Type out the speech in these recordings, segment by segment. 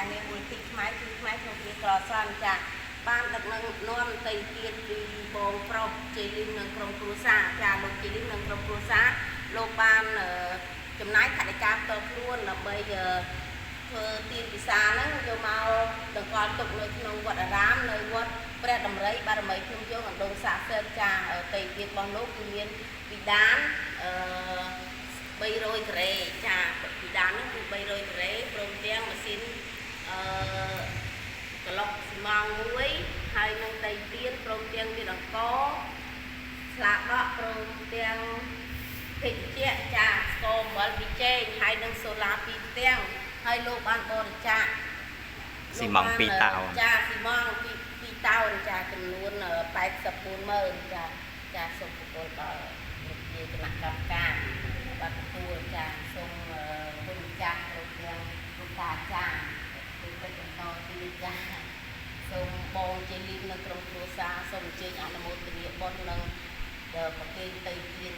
ការងារមូលនិធិខ្មែរជួយខ្មែរក្នុងគ្រាក្រសន្នចាបានដឹកនាំទៅទៀនពីបងប្រុសជេលីមនិងក្រុមគ្រួសារចាលោកជេលីមនិងក្រុមគ្រួសារលោកបានចំណាយថវិកាផ្ទាល់ខ្លួនដើម្បីធ្វើទៀនពិសាហ្នឹងយកមកតម្កល់ទុកនៅក្នុងវត្តអារាមនៅវត្តព្រះដំរីបារមីភ្នំយោងអណ្ដូងសាកសែនចាតីទៀនរបស់លោកគឺមានពីដានអឺ300ការ៉េចាពីដានហ្នឹងគឺ300ការ៉េព្រមទាំងម៉ាស៊ីនអឺក្លុកស៊ីម៉ងមួយហើយនឹងដីទៀនព្រមទាំងមានអង្ករស្លាដកព្រមទាំងភេសជ្ជៈចាស្ករអំបិលពីចេងហើយនឹងសូឡាពីរផ្ទាំងហើយលោកបានបរិច្ចាគ ស៊ីម៉ង2តោន ចាស៊ីម៉ង2តោនចាចំនួន840,000ចាចាសូមប្រគល់ដល់លោកជាគណៈកម្មការបាទទទួលចាសូមគុណម្ចាស់លោកទាំងលោកតាអាចារ្យគឺទៅបន្តទៀតចាសូមបងជាលីមនៅក្រុមគ្រួសារសូមអញ្ជើញអនុមោទនាបុណ្យនិងប្រគេនទៅទាន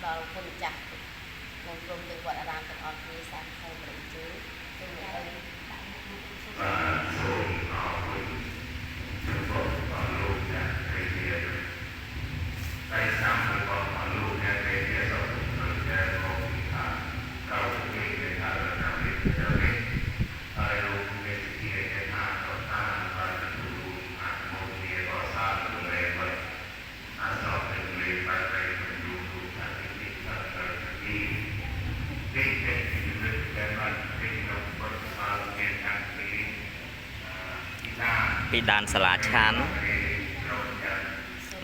ដល់គុណម្ចាស់និងក្រុមទាំងវត្តអារាមទាំងអស់គ្នាសាធុម្រេចជើងសូមអើ បាទសូមអរគុណចំពោះអស់លោកអ្នករាជាតែសាមរបស់អស់លោកអ្នករាជាសូមអរគុណថាเราเป็นในทางเราเป็นเราเป็นที่ในทางต่อต้านการดูอาโมเนียต่อสร้างเลยไปอาสอบเป็นเลยไปไปดูดูทางที่ทางที่ที่เป็นที่เป็นการเป็นเราบริษัทเป็นทางที่ ពីដានសាលាឆាន់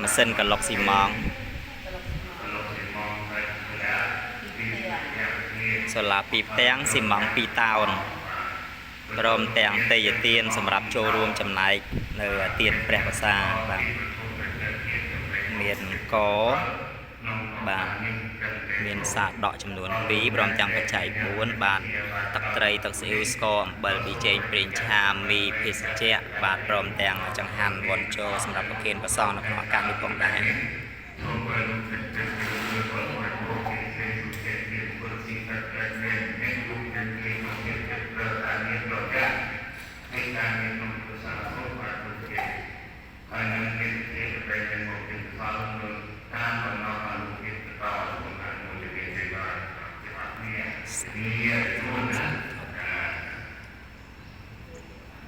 ម៉ាស៊ីនកឡុកស៊ីម៉ងសូឡាពីរផ្ទាំងស៊ីម៉ង2តោនព្រមទាំងទេយទានសម្រាប់ចូលរួមចំណែកនៅទានព្រះវស្សាបាទមានកបាទមានសាកដកចំនួន2ព្រមទាំងបច្ច័យ4បាទទឹកត្រីទឹកស៊ីអ៊ូស្ករអំបិលប៊ីចេងប្រេងឆាមីភេសជ្ជៈបាទព្រមទាំងចង្ហាន់វ៉ុនជោសម្រាប់ប្រគេនព្រះសង្ឃនៅក្នុងឱកាសនេះផងដែរ Thank you.